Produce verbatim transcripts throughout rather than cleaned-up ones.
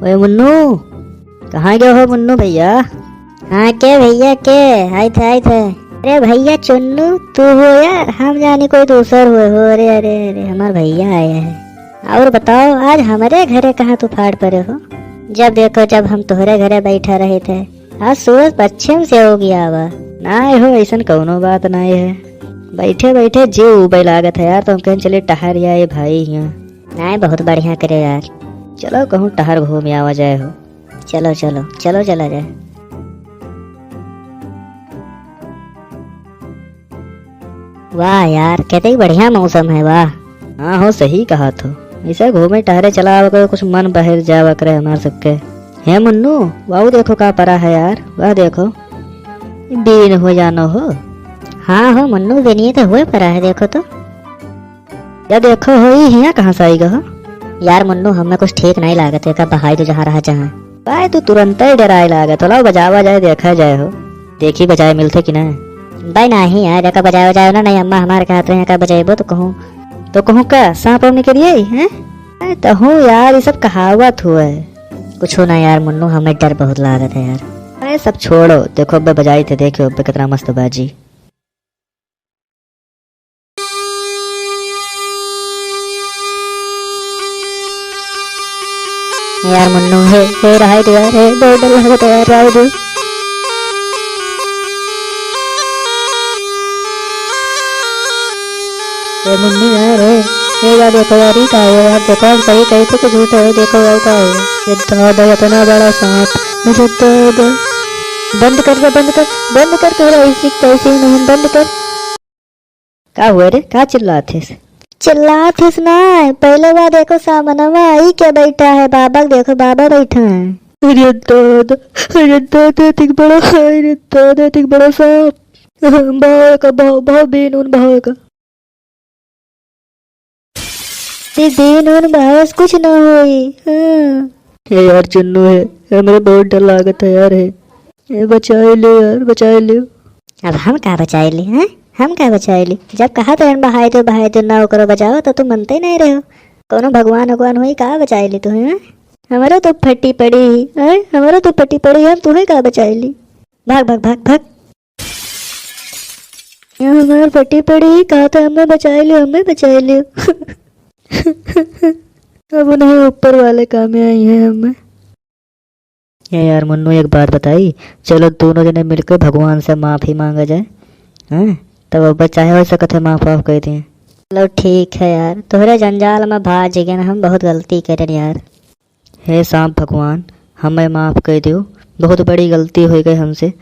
ओए मुन्नू, कहाँ गए हो मुन्नू भैया? हाँ, के भैया के? आइत है, आइत है। अरे भैया चुन्नू, तू हो यार? हम जानी कोई दूसर हुए हो। अरे, अरे, अरे, हमार भैया आए हैं। और बताओ, आज हमरे घरे कहाँ तू फाड़ पड़े हो? जब देखो, जब हम तोहरे घरे बैठा रहे थे, आज सूरज पश्चिम से उगिया बा। नाय हो, ऐसन कौनो बात नाय है। बैठे बैठे जीव उबे लागत है यार, तो हम कहें चले टहर आए भाई हियाँ। नाय, बहुत बढ़िया करे यार। चलो कहूँ टहर घूम आवा जाए हो। चलो, चलो, चलो चला जाए। वाह यार, केतई बढ़िया मौसम है, वाह। हाँ हो, सही कहत हो। ऐसे घूमे टहरे चला आवा करो, कुछ मन बहल जावा करे हमार सबके। हे मुन्नू, वाह देखो का परा है यार, वाह देखो। बीन हो जानो हो। हाँ हो मुन्नू, बीनिए तो हुए परा है, देखो तो। या देखो हो, ई हियाँ कहाँ से आई गो हो? यार मुन्नू, हमें कुछ ठीक नहीं लागत है, का बहाई तो जहाँ रहा जहाँ। भाई तू तुरंत ही डराए लागत हो, लाओ बजावा जाए, देखा जाए हो। देखी बजाए मिलते कि ना। भाई नाही यार, एका बजाए बजाए ना, नहीं अम्मा हमार कहत रहे, एका बजाइबो तो कहूँ, तो कहूँ का सांप वाप निकल आई, हैं? अरे तो हूँ यार, ये सब कहावत हुआ है। कुछ ना यार मुन्नू, हमें डर बहुत लागत है यार। अरे सब छोड़ो, देखो अब्बे बजाई थे, देखो अब्बे कितना मस्त बाजी। यार मुन्नू, हे, हे, रहाई दे यार, हे, बहुत डर लागत है यार, रहाई दे। ए मुन्नी यार, हे, हे यार, देखो यार, ये का है यार, देखो, हम सही कही थे कि झूठ है, देखो यार, का है? ये दादा, इतना बड़ा सांप, मुझे दादा। बंद कर दे, बंद कर, बंद कर, तोरा ऐसी तैसी नहीं, बंद कर। का हुआ रे, का चिल्लात हिस? चिल्लात हिस ना, पहले बा देखो सामनवा आई के बैठा है, बाबा के देखो, बाबा बैठा है। अरे दादा, अरे दादा, एतिक बड़ा, अरे दादा, एतिक बड़ा सांप। भाव का, भाव, भाव, बीन उन भाव का। ते बीन उन भाव से कुछ ना होई। हाँ। ए यार चुन्नू है, हमरे बहुत डर लागत है यार, है। ए बचाए ले यार, बचाए ले। अब हम का बचाए ले, हैं? हम का बचाए ले? जब कहा तो बहाए दो, बहाए दो, ना ओकरो बचाओ, तो तू मनते नहीं रहो। कोनो भगवान उगवान होई, का बचाए ले तू, हैं? हमरो तो फटी पड़ी, हैं? हमरो तो फटी पड़ी, हम तुहे का बचाए ले? भाग, भाग, भाग, भाग। यहाँ हमार फटी पड़ी, कहा था हमें बचाए लियो, हमें बचाए लियो। अब उन्हें ऊपर वाले काम में आई हैं हमें। ए यार मुन्नू, एक बात बताई, चलो दोनों जने मिलके भगवान से माफी मांगा जाए, हैं? तब अब चाहे हो सकत है माफ वाफ कर दें। चलो ठीक है यार, तोहरे जंजाल में भाज गए, हम बहुत गलती करें यार। हे सांप भगवान, हमें माफ कर दियो, बहुत बड़ी गलती हो गई हमसे,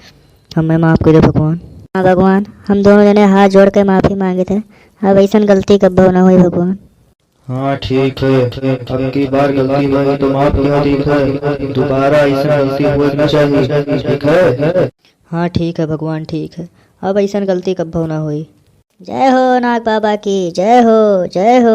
हमें माफ कर दियो भगवान। हाँ भगवान, हम दोनों जने हाथ जोड़ के माफी मांगे थे, अब ऐसन गलती कब्बो ना होई भगवान। हाँ, ठीक है। अब की बार गलती भई तो माफ किया दी है। दोबारा ऐसा गलती हुए ना चाहिए, ठीक है? हाँ, ठीक है भगवान, ठीक है। अब ऐसन गलती कब्बो ना होई। जय हो नाग बाबा की, जय हो, जय हो।